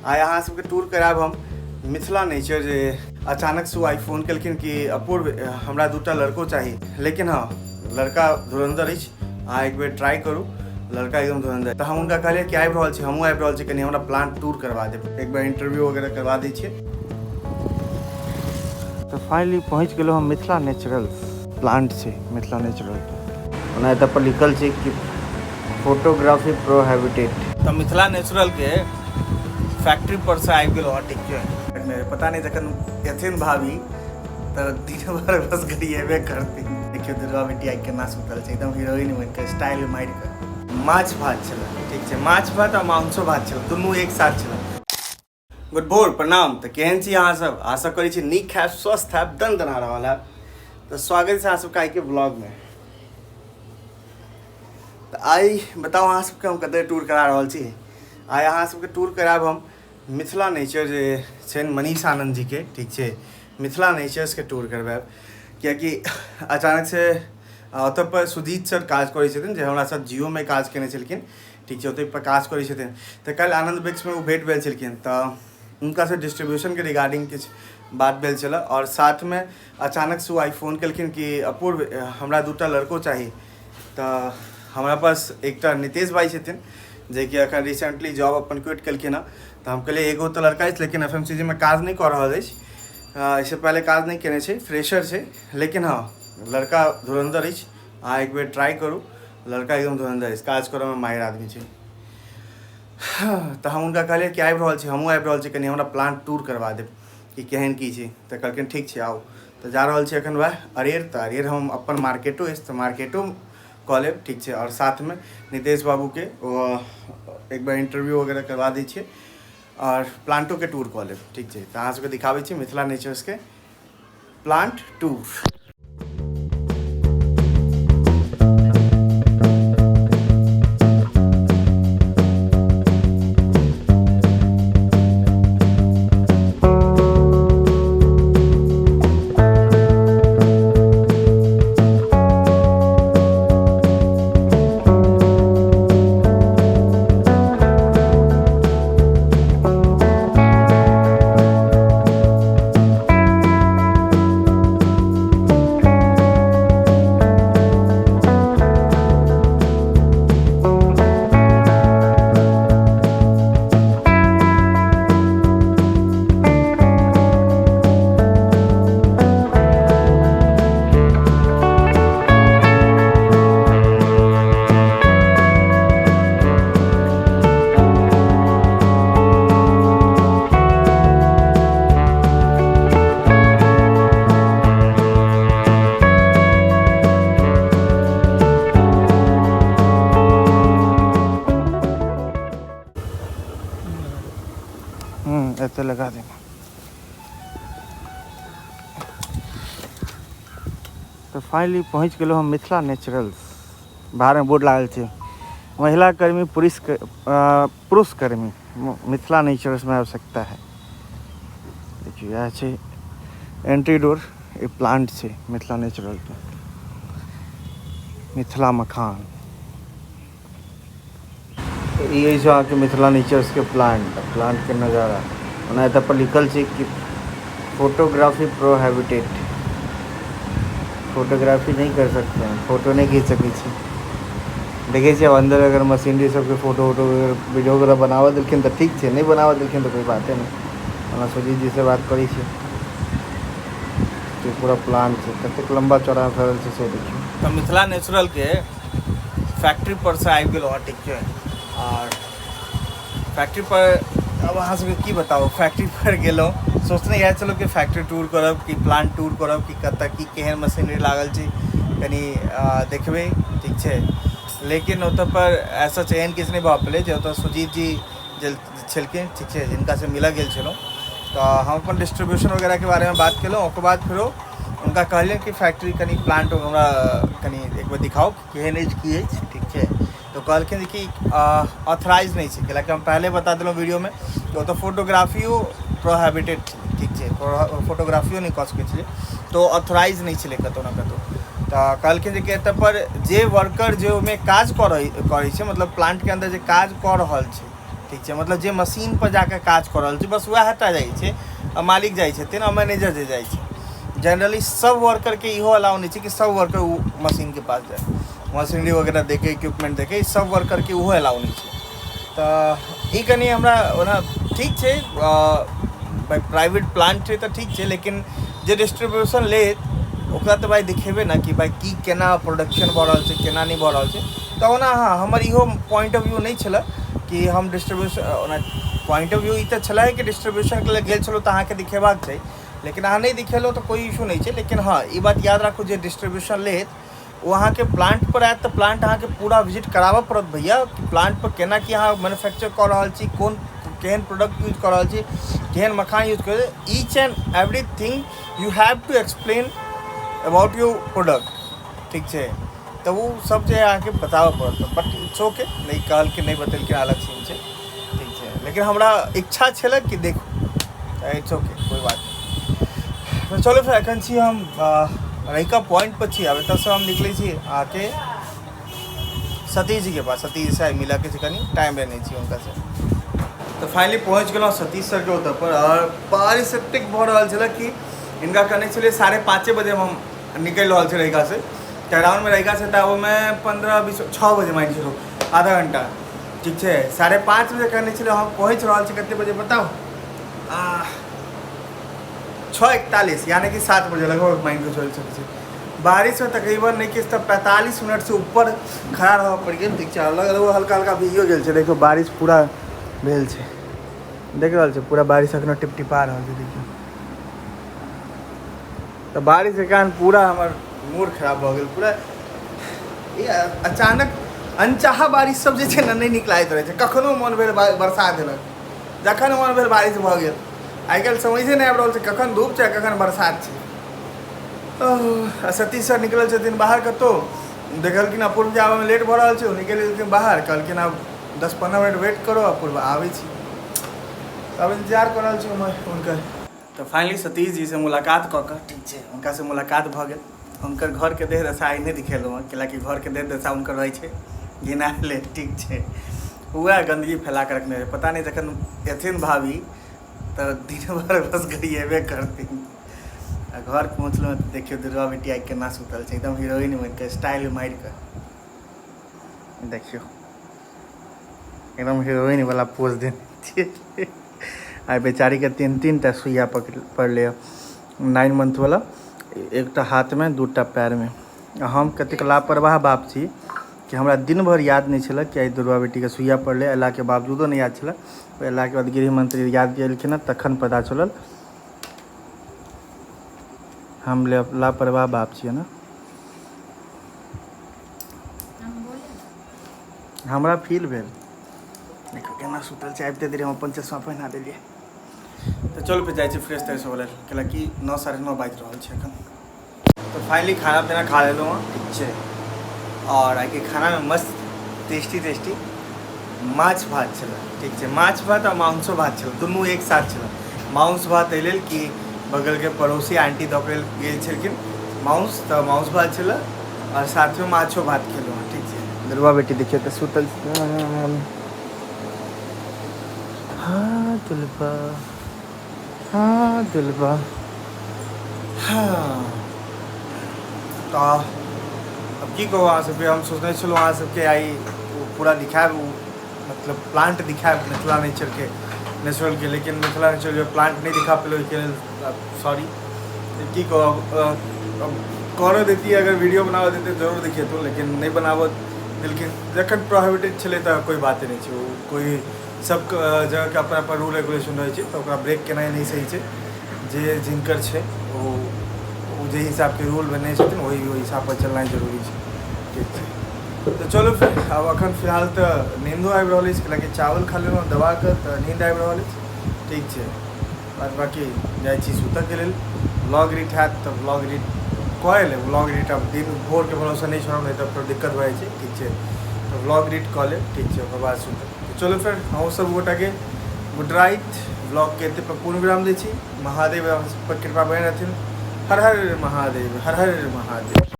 आइ अहाँ सबके टूर करायब हम मिथिला नेचर। जे अचानक से ओ आइ फोन केलखिन कि अपूर्व, हमरा दूटा लड़को चाही, लेकिन हँ, लड़का धुरंधर अछि, अहाँ एक बेर ट्राई करू, लड़का एकदम धुरंधर। तऽ हम हुनका कहलियै कि आबि रहल छी, हमहूँ आबि रहल छी, कनि हमरा प्लांट टूर करवा देब, एक बेर इंटरव्यू वगैरह करवा दै छियै। तऽ फाइनली पहुँच गेलहुँ हम मिथिला नेचुरल्स प्लांट छै मिथिला नेचुरल। ओना एतऽ पर लिखल छै कि फोटोग्राफी प्रोहिबिटेड। तऽ मिथिला नेचुरलके फैक्ट्री पर से आबि गेलहुँ हँ, ठीक छै। पता नहि जखन एथिन भाभी तऽ दिन भर बस गरिएबे करथिन। देखियौ दुर्गा बेटी आइ केना सुतल छै, एकदम हीरोइन बनि कऽ स्टाइल मारि कऽ। माछ भात छलै, ठीक छै, माछ भात आ मांसो भात छलै, दुनू एक साथ छलै। गुड भोर, प्रणाम। तऽ केहन छी अहाँ सब? आशा करै छी नीक हैब, स्वस्थ हैब, दन दना रहल हैब। तऽ स्वागत छै अहाँ सबके आइके ब्लॉगमे। तऽ आइ बताउ अहाँ सबके हम कतऽ टूर करा रहल छी? आइ अहाँ सबके टूर करायब हम मिथिला नेचर जे छनि मनीष आनन्द जीके, ठीक छै, मिथिला नेचर्सके टूर करबायब, कियाकि अचानक से ओतऽ पर सुजीत सर काज करै छथिन, जे हमरा साथ जियोमे काज केने छलखिन, ठीक छै, ओतहि पर काज करै छथिन। तऽ काल्हि आनन्द ब्रिक्समे ओ भेँट भेल छलखिन, तऽ हुनकासँ डिस्ट्रीब्यूशनके रिगार्डिंग किछु बात भेल छलै। आओर साथमे अचानकसँ ओ आइ फोन केलखिन कि अपूर्व, हमरा दूटा लड़को चाही। तऽ हमरा पास एकटा नितेश भाइ छथिन, जेकि एखन रिसेंटली जॉब अपन क्विट केलखिन हँ। तऽ हम कहलियै एगो तऽ लड़का अछि, लेकिन एफ एम सी जी मे काज नहि कऽ रहल अछि, एहिसँ पहिले काज नहि केने छै, फ्रेशर छै, लेकिन हँ, लड़का धुरन्धर अछि, अहाँ एक बेर ट्राइ करू, लड़का एकदम धुरन्धर अछि, काज करऽमे माहिर आदमी छै। तऽ हम हुनका कहलियै कि आबि रहल छी, हमहूँ आबि रहल छी, कनि हमरा प्लांट टूर करबा देब कि केहन की छै। तऽ कहलखिन ठीक छै, आउ। तऽ जा रहल छी एखन वएह अरेर। तऽ अरेर हम अपन मार्केटो अछि, तऽ मार्केटो कऽ लेब, ठीक छै। आओर साथमे नितेश बाबूके ओ एक बेर इंटरव्यू वगैरह करबा दै छियै आओर प्लांटोके टूर कऽ लेब, ठीक छै। तऽ अहाँ सबके दिखाबै छी मिथिला नेचर्सके प्लांट टूर। एते लगा देना। तऽ फाइनली पहुँच गेलहुँ हम मिथिला नेचुरल्स। बाहरमे बोर्ड लागल छै, महिला कर्मी, पुरुष पुरुष कर्मी मिथिला नेचुरल्समे आवश्यकता है। देखियौ, इएह छै एंट्री डोर। ई प्लांट छै मिथिला नेचुरलके, मिथिला मखान। ई अछि अहाँके मिथिला नेचर्सके प्लांट, प्लांटके नजारा। ओना एतऽ पर लिखल छै कि फोटोग्राफी प्रोहिबिटेड, फोटोग्राफी नहीं कर सकते हैं, फोटो नहि खींच सकै छी। देखै छियै आब अन्दर अगर मशीनरी सबके फोटो वोटो वीडियो वगैरह बनाबऽ देलखिन तऽ ठीक छै, नहि बनाबऽ देलखिन तऽ कोइ बाते नहि। ओना सुजीत जी से बात करै छी। पूरा प्लांट छै, कतेक लम्बा चौड़ा फैलल छै से देखियौ। तऽ मिथिला नेचुरलके फैक्ट्री पर से आबि गेलहुँ हँ, ठीक छै। आओर फैक्ट्री पर अब अहाँ सबके की बताउ, फैक्ट्री पर गेलहुँ, सोचने इएह छलहुँ कि फैक्ट्री टूर करब कि प्लांट टूर करब कि कतऽ की केहन मशीनरी लागल छै कनि देखबै, ठीक छै। लेकिन ओतऽ पर ऐसा एहन किछु नहि भऽ पेलै। जे ओतऽ सुजीत जी जे छलखिन, ठीक छै, जिनकासँ मिलऽ गेल छलहुँ, तऽ हम अपन डिस्ट्रीब्यूशन वगैरहके बारेमे बात केलहुँ। ओकर बाद फेरो हुनका कहलियनि कि फैक्ट्री कनि प्लांट हमरा कनि एक बेर दिखाउ, केहन अछि, की अछि, ठीक छै। तऽ कहलखिन कि ऑथराइज नहि छै, कैलाकि हम पहिले बता देलहुँ वीडियोमे कि ओतऽ फोटोग्राफियो प्रोहिबिटेड छै, ठीक छै, फोटोग्राफियो नहि कऽ सकै छलियै। तऽ ऑथराइज नहि छलै कतहु ने कतहु। तऽ कहलखिन जे कि एतऽ पर जे वर्कर जे ओहिमे काज करै छै, मतलब प्लांटके अन्दर जे काज कऽ रहल छै, ठीक छै। मतलब जे मशीन पर जाके काज कऽ रहल छै बस वएह टा जाइ छै, आ मालिक जाइ छथिन आ मैनेजर जे जाइ छै। जनरली सब वर्करके इहो अलाउ नहि छै कि सब वर्कर ओ मशीनके पास जाय, मशीनरी वगैरह देखे, इक्विपमेंट देखे, सब वर्करके ओहो अलाउ नहि छै। तऽ ई कनि हमरा ओना ठीक छै, प्राइवेट प्लांट छै तऽ ठीक छै, लेकिन जे डिस्ट्रीब्यूशन लेत ओकरा तऽ भाइ देखेबै ने कि भाइ की केना प्रोडक्शन भऽ रहल छै, केना नहि भऽ रहल छै। तऽ ओना हँ हमर इहो पॉइंट ऑफ व्यू नहि छलए कि हम डिस्ट्रीब्यूशन, ओना पॉइंट ऑफ व्यू ई तऽ छलए कि डिस्ट्रीब्यूशनके लेल गेल छलहुँ तऽ अहाँके देखेबाक छै, लेकिन अहाँ नहि देखेलहुँ तऽ कोइ इशू नहि छै। लेकिन हँ ई बात याद राखू जे डिस्ट्रीब्यूशन लेत ओ अहाँके प्लांट पर आयत तऽ प्लांट अहाँके पूरा विजिट कराबऽ पड़त भैया कि प्लांट पर केना की अहाँ मैन्युफैक्चर कऽ रहल छी, कोन केहन प्रोडक्ट यूज कऽ रहल छी, केहन मखान यूज कर, each and everything you have to explain about your product, ठीक छै। तऽ ओ सब जे अहाँके बताबऽ पड़त, बट it's okay, नहि कहलखिन नहि बतेलखिन अलग सीन छै, ठीक छै। लेकिन हमरा इच्छा छलै कि देखू, तऽ it's okay, कोइ बात नहि। तऽ चलू फेर एखन छी हम रहिका पॉइंट पर छी। आब एतऽसँ हम निकलै छी अहाँके सतीश जीके पास, सतीश से मिलऽके छै, कनि टाइम लेने छी हुनकासँ। तऽ फाइनली पहुँच गेलहुँ सतीश सरके ओतऽ पर, आओर बारिश एतेक भऽ रहल छलै कि हिनका कहने छलियै 5:30 बजे हम निकलि रहल छी रहिकासँ, तऽ अराउंडमे रहिकासँ तऽ आबऽमे 15-20 6 बजे मानि चलू आधा घण्टा, ठीक छै। 5:30 बजे कहने छलियै, हम पहुँच रहल छी कतेक बजे बताउ? 6:41, यानी कि 7 बजे लगभग मान के चलि सकै छी। बारिशमे तकरीबन नहि किछु तऽ 45 मिनटसँ ऊपर खड़ा रहऽ पड़ि गेल, ठीक छै। अलग अलग हल्का हल्का भीगियो गेल छै, देखियौ बारिश पूरा भेल छै, देख रहल छै पूरा बारिश एखनो टिपटिपा रहल छै, देखियौ। तऽ बारिशके कारण पूरा हमर मूड खराब भऽ गेल पूरा। ई अचानक अनचाहा बारिश सब जे छै ने नहि नीक लागैत रहै छै, कखनो मोन भेल बरसा देलक, जखन मोन भेल बारिश भऽ गेल। आइ काल्हि समझे नहि आबि रहल छै कखन धूप छै कखन बरसात छै। आ सतीश सर निकलल छथिन बाहर कतहु, देखलखिन अपूर्वके आबैमे लेट भऽ रहल छै, ओ निकलि गेलखिन बाहर, कहलखिन आब 10-15 मिनट वेट करो अपूर्व आबै छी, तब इन्तजार कऽ रहल छी उम्हर हुनकर। तऽ फाइनली सतीश जीसँ मुलाकात कऽ कऽ, ठीक छै, हुनकासँ मुलाकात भऽ गेल। हुनकर घरके देह दशा आइ नहि दिखेलहुँ हँ, कैलाकि घरके देह दशा हुनकर रहै छै घिनायले, ठीक छै, वएह गन्दगी फैला कऽ रखने रहै, पता नहि जखन एथिन भाभी तऽ दिन भरि बस गरिएबे करथिन। आ घर पहुँचलहुँ तऽ देखियौ दुर्गा बेटी आइ केना सुतल छै, एकदम हीरोइन बनि कऽ स्टाइल मारि कऽ, देखियौ एकदम हीरोइन वाला पोज देने छियै। आइ बेचारीके 3-3 टा सुइया पड़लै 9 मंथ वाला, एकटा हाथमे 2टा पैरमे। आ हम कतेक लापरवाह बाप छी कि हमरा दिन भरि याद नहि छलै कि आइ दुर्गा बेटीके सुइया पड़लै, अयलाके बावजूदो नहि याद छलै। अयलाके बाद गृहमंत्री याद दिएलखिन हँ तखन पता चलल। हम लापरवाह बाप छियै ने, हमरा फील भेल। देखो केना सुतल छै, आबिते देरी हम अपन चश्मा पहिना देलियै। तऽ चलू फेर जाइ छी फ्रेश त्रेश होबऽ लेल, कैलाकि 9 9:30 बाजि रहल छै एखन। तऽ फाइनली खाना पीना खा लेलहुँ हँ, ठीक छै। आओर आइके खानामे मस्त टेस्टी टेस्टी माछ भात छलै, ठीक छै। माछ भात आ मांसो भात छलै, दुनू एक साथ छलै। मांस भात एहि लेल कि बगलके पड़ोसी आंटी दऽ के गेल छलखिन मांस, तऽ मांस भात छलै आओर साथमे माछो भात खेलहुँ हँ, ठीक छै। दुर्गा बेटी देखियौ तऽ सुतल। हाँ दुलबा, हाँ दुलबा, हाँ। तऽ अब की कहू अहाँ सबके, हम सोचने छलहुँ अहाँ सबके आइ पूरा दिखायब, मतलब प्लांट दिखायब मिथिला नेचरके, नेचुरलके, लेकिन मिथिला नेचरके प्लांट नहि दिखा पेलहुँ, ओहिके लेल सॉरी। की कहब, अब करऽ देतियै अगर वीडियो बनाबऽ देतै जरूर दिखेतहुँ, लेकिन नहि बनाबऽ देलखिन। जखन प्रोहिबिटेड छलै तऽ कोइ बाते नहि छै, ओ कोइ सब जगहके अपन अपन रूल रेगुलेशन रहै छै, तऽ ओकरा ब्रेक केनाइ नहि सही छै। जे जिनकर छै ओ जे हिसाबके रूल बनेने छथिन ओहि हिसाबपर चलनाइ जरूरी छै, ठीक छै। तऽ चलू फेर आब एखन फिलहाल तऽ नीन्दो आबि रहल अछि, कैलाकि चावल खा लेलहुँ दबाकऽ तऽ नीन्द आबि रहल अछि, ठीक छै। बाद बाँकी जाइ छी सुतऽके लेल। व्लॉग एडिट हैत तऽ व्लॉग एडिट कऽ लेब, व्लॉग एडिट आब दिन भोरके भरोसा नहि छोड़ब, नहि तऽ फेर दिक्कत भऽ जाइ छै, ठीक छै। तऽ व्लॉग एडिट कऽ लेब, ठीक छै, ओकर बाद सुतब। तऽ चलू फेर अहूँ सब गोटाके गुड नाइट। व्लॉगके एते पर पूर्ण विराम दै छी। महादेव पर कृपा बने रहथिन। हर हर महादेव, हर हर महादेव।